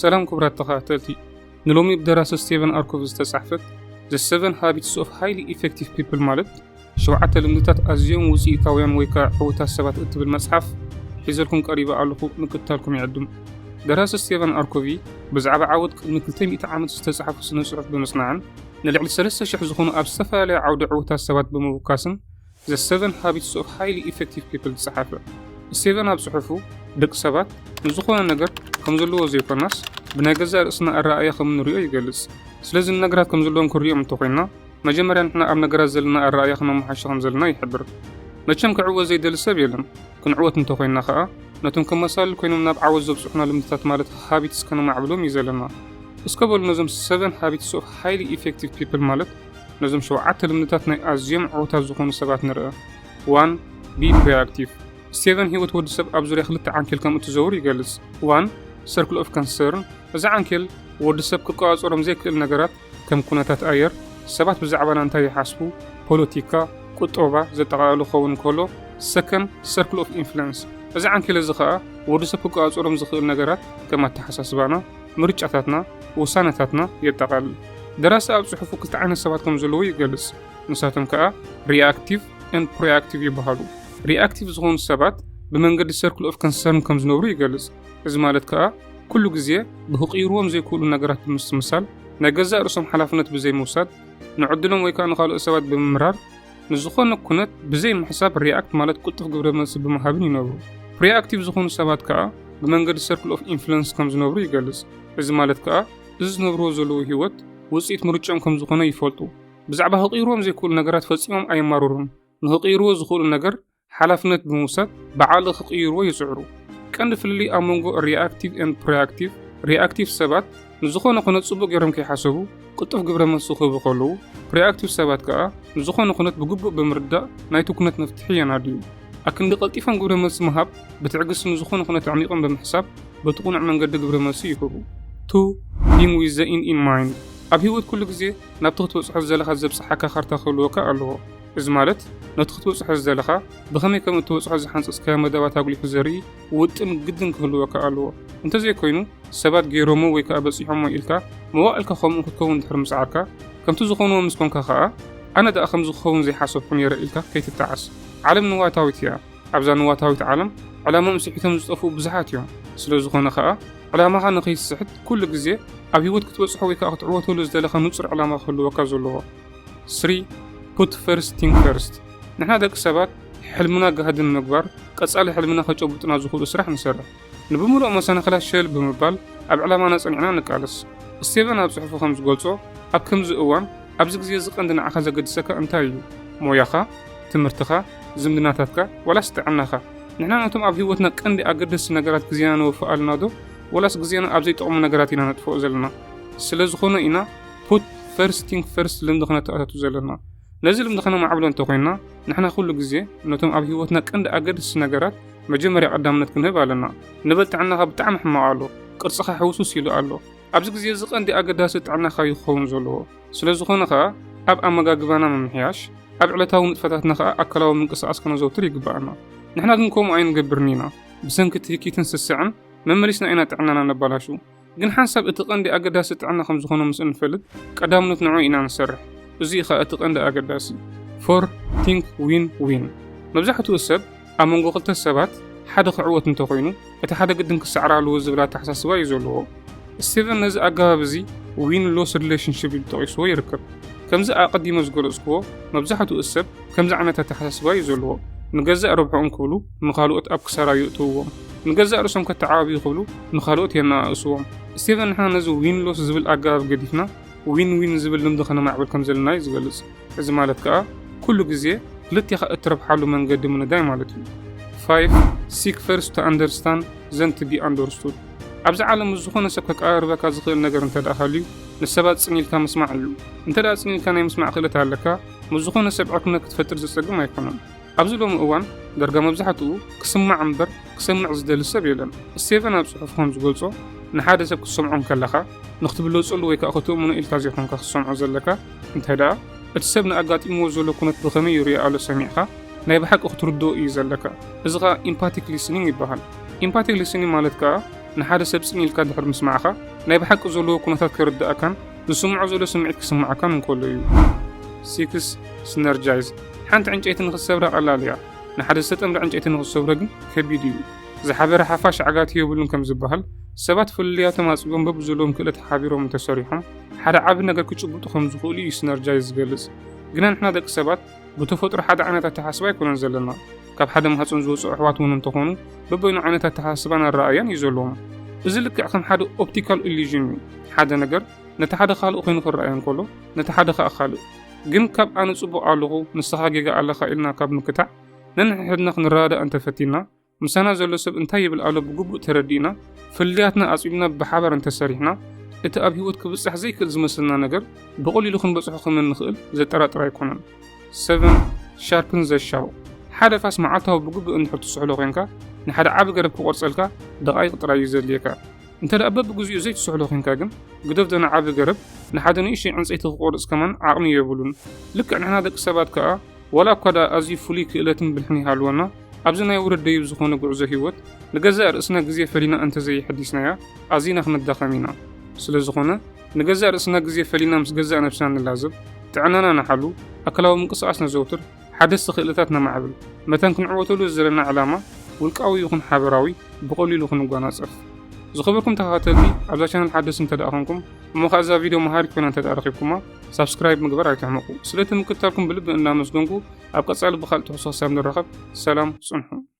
ሰላም ክቡራት ተኸታተልቲ፣ ንሎሚ ብደራሲ ስቴቨን ኣርኮቪ ዝተጻሕፈት The Seven Habits of Highly Effective People፣ ማለት ሸውዓተ ልምድታት ኣዝዮም ውጽኢታውያን ወይ ከኣ ዕዉታት ሰባት እትብል መጽሓፍ ሒዘልኩም ቀሪበ ኣለኹ። ምክትታልኩም ይዕድም። ደራሲ ስቴቨን ኣርኮቪ ብዛዕባ ዓወት ቅድሚ ክልተ ሚእቲ ዓመት ዝተጻሕፉ ስነ ጽሑፍ ብምጽናዕን ንልዕሊ ሰለስተ ሽሕ ዝኾኑ ኣብ ዝተፈላለየ ዓውዲ ዕዉታት ሰባት ብምውካስን The Seven Habits of Highly Effective People ዝጸሓፈ። ስቴቨን ኣብ ጽሑፉ፣ ደቂ ሰባት ንዝኾነ ነገር ከም ዘለዎ ዘይኮናስ ብናይ ገዛእ ርእስና ኣረኣእያ ከም እንሪኦ ይገልጽ። ስለዚ ንነገራት ከም ዘለዎም ክንሪኦም እንተኾይንና፣ መጀመርያ ንሕና ኣብ ነገራት ዘለና ኣረኣእያ ክነመሓይሾ ከም ዘለና ይሕብር። መቸም ክዕወት ዘይደሊ ሰብ የለን። ክንዕወት እንተኾይንና ኸኣ ነቶም ከም መሳልል ኮይኖም ናብ ዓወት ዘብጽሑና ልምድታት ማለት ሃቢትስ ከነማዕብሎም እዩ ዘለና። እስከ በሉ ነዞም Seven Habits of Highly Effective People፣ ማለት ነዞም ሸውዓተ ልምድታት ናይ ኣዝዮም ዕዉታት ዝኾኑ ሰባት ንርአ። ዋን፣ ቢ ፕሮኣክቲቭ። ስቴቨን ህይወት ወዲ ሰብ ኣብ ዙርያ ክልተ ዓንኬል ከም እትዘውር ይገልጽ። ዋን፣ ሰርክል ኦፍ ከንሰርን። እዚ ዓንኬል ወዲ ሰብ ክቆጻጸሮም ዘይክእል ነገራት ከም ኩነታት ኣየር፣ ሰባት ብዛዕባና እንታይ ይሓስቡ፣ ፖለቲካ፣ ቁጠባ ዘጠቓለለ ክኸውን እንከሎ፣ ሰከንድ፣ ሰርክል ኦፍ ኢንፍሉንስ። እዚ ዓንኬል እዚ ኸኣ ወዲ ሰብ ክቆጻጸሮም ዝኽእል ነገራት ከም ኣተሓሳስባና፣ ምርጫታትና፣ ውሳነታትና የጠቓልል። ደራሲ ኣብ ጽሑፉ ክልተ ዓይነት ሰባት ከም ዘለዉ ይገልጽ። ንሳቶም ከኣ ሪኣክቲቭ ኤንድ ፕሮኣክቲቭ ይበሃሉ። ሪኣክቲቭ ዝኾኑ ሰባት ብመንገዲ ሰርክል ኦፍ ከንሰርን ከም ዝነብሩ ይገልጽ። እዚ ማለት ከኣ ኩሉ ግዜ ብክቕይርዎም ዘይክእሉ ነገራት ብምስትምሳል፣ ናይ ገዛእ ርእሶም ሓላፍነት ብዘይምውሳድ፣ ንዕድሎም ወይ ከኣ ንኻልኦት ሰባት ብምምራር፣ ንዝኾነ ኩነት ብዘይ ምሕሳብ ሪኣክት ማለት ቅልጡፍ ግብረ መልሲ ብምሃብን ይነብሩ። ፕሮኣክቲቭ ዝኾኑ ሰባት ከኣ ብመንገዲ ሰርክል ኦፍ ኢንፍሉንስ ከም ዝነብሩ ይገልጽ። እዚ ማለት ከኣ እዚ ዝነብርዎ ዘለዉ ህይወት ውጽኢት ምርጭኦም ከም ዝኾነ ይፈልጡ። ብዛዕባ ክቕይርዎም ዘይክእሉ ነገራት ፈጺሞም ኣየማርሩን። ንክቕይርዎ ዝኽእሉ ነገር ሓላፍነት ብምውሳድ ባዕሉ ክቕይርዎ ይጽዕሩ። ቀንዲ ፍልልይ ኣብ መንጎ ሪኣክቲቭ ኤንድ ፕሮኣክቲቭ፣ ሪኣክቲቭ ሰባት ንዝኾነ ኩነት ጽቡቕ ገይሮም ከይሓሰቡ ቅልጡፍ ግብረ መልሲ ክህቡ ከለዉ፣ ፕሮኣክቲቭ ሰባት ከኣ ንዝኾነ ኩነት ብግቡእ ብምርዳእ ናይቲ ኩነት መፍትሒ የናድዩ። ኣክንዲ ቀልጢፎም ግብረ መልሲ ምሃብ፣ ብትዕግስቲ ንዝኾነ ኩነት ኣዕሚቖም ብምሕሳብ በቲ ቅኑዕ መንገዲ ግብረ መልሲ ይህቡ። ቱ፣ ቢንግ ዊዝ ዘ ኢንድ ኢን ማይንድ። ኣብ ህይወት ኩሉ ግዜ ናብቲ ክትበጽሖ ዝደለኻ ዘብጽሓካ ካርታ ክህልወካ ኣለዎ። እዚ ማለት ነቲ ክትበጽሖ ዝደለኻ ብኸመይ ከም እትበጽሖ ዝሓንጸጽካዮ መደባት ኣጉሊሑ ዘርኢ ውጥን ግድን ክህልወካ ኣለዎ። እንተዘይኮይኑ ሰባት ገይሮሞ ወይ ከኣ በጺሖሞ ኢልካ መዋእልካ ከምኡ ክትከውን ድሕሪ ምጽዓርካ፣ ከምቲ ዝኾንዎ ምስ ኮንካ ከኣ ኣነ ደኣ ከምዚ ክኸውን ዘይሓሰብኩ ነይረ ኢልካ ከይትጠዓስ። ዓለም ንዋታዊት እያ። ኣብዛ ንዋታዊት ዓለም ዕላማኦም ስሒቶም ዝጠፍኡ ብዙሓት እዮም። ስለ ዝኾነ ከኣ ዕላማኻ ንኸይትስሕት ኩሉ ግዜ ኣብ ህይወት ክትበጽሖ ወይ ከኣ ክትዕወተሉ ዝደለኻ ንጹር ዕላማ ክህልወካ ዘለዎ። ስሪ፣ ፑት ፈርስት ቲንግ ፈርስት። ንሕና ደቂ ሰባት ሕልምና ጋህዲ ንምግባር ቀጻሊ ሕልምና ከጨብጡና ዝኽእሉ ስራሕ ንሰርሕ። ንብምሉእ መሰናኽላት ሸል ብምባል ኣብ ዕላማና ጸኒዕና ንቃለስ። ስቴቨን ኣብ ጽሑፉ ከም ዝገልጾ፣ ኣብ ከምዚ እዋን ኣብዚ ግዜ እዚ ቀንዲ ንዓኻ ዘገድሰካ እንታይ እዩ? ሞያኻ፣ ትምህርትኻ፣ ዝምድናታትካ፣ ዋላስ ጥዕናኻ? ንሕና ነቶም ኣብ ህይወትና ቀንዲ ኣገደስቲ ነገራት ግዜና ነወፍእ ኣለና ዶ? ዋላስ ግዜና ኣብ ዘይጠቕሙ ነገራት ኢና ነጥፍኦ ዘለና? ስለ ዝኾነ ኢና ፑት ፈርስት ቲንግ ፈርስት ልምዲ ክነተኣታቱ ዘለና። ነዚ ልምዲ ከነማዕብሎ እንተኾይንና፣ ንሕና ኩሉ ግዜ ነቶም ኣብ ህይወትና ቀንዲ ኣገደስቲ ነገራት መጀመርያ ቀዳምነት ክንህብ ኣለና። ንበል ጥዕናኻ ብጣዕሚ ሕማቕ ኣሎ፣ ቅርጽኻ ሕውሱስ ኢሉ ኣሎ። ኣብዚ ግዜ እዚ ቀንዲ ኣገዳሲ ጥዕናኻ እዩ ክኸውን ዘለዎ። ስለ ዝኾነ ኸኣ ኣብ ኣመጋግባና ምምሕያሽ፣ ኣብ ዕለታዊ ንጥፈታትና ኸኣ ኣካላዊ ምንቅስቓስ ከነዘውትር ይግብኣና። ንሕና ግን ከምኡ ኣይንገብርን ኢና። ብሰንኪ ትህኪትን ስስዕን መመሊስና ኢና ጥዕናና ነባላሹ። ግን ሓንሳብ እቲ ቀንዲ ኣገዳሲ ጥዕና ከም ዝኾነ ምስ እንፈልጥ፣ ቀዳምነት ንዕኡ ኢና ንሰርሕ። እዚ እዩ ኸኣ እቲ ቀንዲ ኣገዳሲ። ፎር፣ ቲንክ ዊን ዊን። መብዛሕትኡ ሰብ ኣብ መንጎ ክልተ ሰባት ሓደ ክዕወት እንተኾይኑ፣ እቲ ሓደ ግድን ክሰዕር ኣለዎ ዝብል ኣተሓሳስባ እዩ ዘለዎ። ስቲቨን ነዚ ኣገባብ እዚ ዊን ሎስ ሪሌሽንሺፕ ኢሉ ጠቒስዎ ይርከብ። ከምዚ ኣቐዲመ ዝገለጽክዎ፣ መብዛሕትኡ ሰብ ከምዚ ዓይነት ኣተሓሳስባ እዩ ዘለዎ። ንገዛእ ረብሕኦም ክብሉ ንኻልኦት ኣብ ክሳራ የእትውዎም። ንገዛእ ርእሶም ከተዓባብዩ ክብሉ ንኻልኦት የነኣእስዎም። ስቲቨን ንሕና ነዚ ዊን ሎስ ዝብል ኣገባብ ገዲፍና ዊን ዊን ዝብል ልምዲ ከነማዕብል ከም ዘለና እዩ ዝገልጽ። እዚ ማለት ከኣ ኩሉ ግዜ ክልቴኻ እትረብሓሉ መንገዲ ምንዳይ ማለት እዩ። ፋይቭ፣ seek first to understand then to be understood። ኣብዚ ዓለም ምስ ዝኾነ ሰብ ከቀራርበካ ዝኽእል ነገር እንተ ደኣ ሃልዩ፣ ንሰባት ጽን ኢልካ ምስማዕ እዩ። እንተ ደኣ ጽን ኢልካ ናይ ምስማዕ ክእለት ኣለካ፣ ምስ ዝኾነ ሰብ ዕርክነት ክትፈጥር ዘጸግም ኣይኮነን። ኣብዚ ሎሚ እዋን ዳርጋ መብዛሕትኡ ክስማዕ እምበር ክሰምዕ ዝደሊ ሰብ የለን። ስቴቨን ኣብ ጽሑፉ ከም ዝገልጾ፣ ንሓደ ሰብ ክትሰምዖ እንከለኻ፣ ንኽትብለጸሉ ወይ ከኣ ክትእምኖ ኢልካ ዘይኮንካ ክትሰምዖ ዘለካ፣ እንተ ደኣ እቲ ሰብ ንኣጋጢምዎ ዘሎ ኩነት ብኸመይ ይሪኦ ኣሎ ሰሚዕካ፣ ናይ ብሓቂ ክትርድኦ እዩ ዘለካ። እዚ ኸኣ ኢምፓቲክ ሊስኒንግ ይበሃል። ኢምፓቲክ ሊስኒንግ ማለት ከኣ ንሓደ ሰብ ጽን ኢልካ ድሕሪ ምስማዕኻ፣ ናይ ብሓቂ ዘለዎ ኩነታት ክርድኣካን ዝስምዖ ዘሎ ስምዒት ክስምዓካን እንከሎ እዩ። ሲክስ፣ ስነርጃይዝ። ሓንቲ ዕንጨይቲ ንኽትሰብራ ቀላል እያ፣ ንሓደ ዝተጠምረ ዕንጨይቲ ንኽትሰብሮ ግን ከቢድ እዩ። ዝሓበረ ሓፋሽ ዓጋቲ የብሉን ከም ዝበሃል፣ ሰባት ፍልልያቶም ኣጽቢቦም በብዘለዎም ክእለት ሓቢሮም እንተሰሪሖም፣ ሓደ ዓቢ ነገር ክጭብጡ ከም ዝኽእሉ እዩ ስነርጃይዝ ዝገልጽ። ግና ንሕና ደቂ ሰባት ብተፈጥሮ ሓደ ዓይነት ኣተሓስባ ኣይኮነን ዘለና። ካብ ሓደ ማህጸን ዝወጹ ኣሕዋት እውን እንተኾኑ፣ በበይኑ ዓይነት ኣተሓስባን ኣረኣእያን እዩ ዘለዎም። እዚ ልክዕ ከም ሓደ ኦፕቲካል ኢሉዥን እዩ። ሓደ ነገር ነቲ ሓደ ካልእ ኮይኑ ክረኣዮ እንከሎ፣ ነቲ ሓደ ከኣ ካልእ። ግን ካብ ኣነ ጽቡቕ ኣለኹ፣ ንስኻ ጌጋ ኣለኻ ኢልና ካብ ምክታዕ፣ ነንሕድሕድና ክንረዳዳእ እንተፈቲና፣ ምሳና ዘሎ ሰብ እንታይ ይብል ኣሎ ብግቡእ ተረዲእና፣ ፍልልያትና ኣጽቢብና ብሓባር እንተሰሪሕና፣ እቲ ኣብ ህይወት ክብጻሕ ዘይክእል ዝመስለና ነገር ብቐሊሉ ክንበጽሖ ከም እንኽእል ዘጠራጥር ኣይኮነን። ሰቨን፣ ሻርፕን ዘሻው። ሓደ ፋስ መዓልታዊ ብግቡእ እንድሕር ትስሕሎ ኮንካ፣ ንሓደ ዓቢ ገረብ ክቆርጸልካ ደቓይቕ ጥራይ እዩ ዘድልየካ። እንተ ደኣ በብግዜኡ ዘይትስሕሎ ኮንካ ግን፣ ግደፍ ደኣ ንዓቢ ገረብ፣ ንሓደ ንእሽተይ ዕንጸይቲ ክቆርጽ ከማን ዓቕሚ የብሉን። ልክዕ ንሕና ደቂ ሰባት ከኣ፣ ዋላ እኳ ደኣ ኣዝዩ ፍሉይ ክእለትን ብልሕን ይሃልወና፣ ኣብዚ ናይ ውረድ ደይብ ዝኾነ ጉዕዞ ህይወት፣ ንገዛእ ርእስና ግዜ ፈሊና እንተ ዘይሐዲስናያ፣ ኣዚና ክንዳኸም ኢና። ስለ ዝኾነ፣ ንገዛእ ርእስና ግዜ ፈሊና ምስ ገዛእ ነብስና ንላዘብ፣ ጥዕናና ንሓሉ፣ ኣካላዊ ምንቅስቓስ ነዘውትር፣ ሓደስቲ ክእለታት ነማዕብል። መታን ክንዕወተሉ ዝደለና ዕላማ፣ ውልቃዊ ይኹን ሓበራዊ፣ ብቐሊሉ ክንጓናጸፍ። ዝኸበርኩም ተኸታተልቲ፣ ኣብዛ ቻነል ሓደስቲ እንተ ደኣ ኾንኩም፣ እሞ ኸኣ እዛ ቪድዮ መሃሪት ኮይና እንተ ደኣ ረኺብኩማ፣ ሳብስክራይብ ምግባር ኣይትሕመቑ። ስለቲ ምክትታልኩም ብልቢ እናመስገንኩ፣ ኣብ ቀጻሊ ብኻልእ ትሕዝቶ ክሳብ ንራኸብ፣ ሰላም ጽንሑ።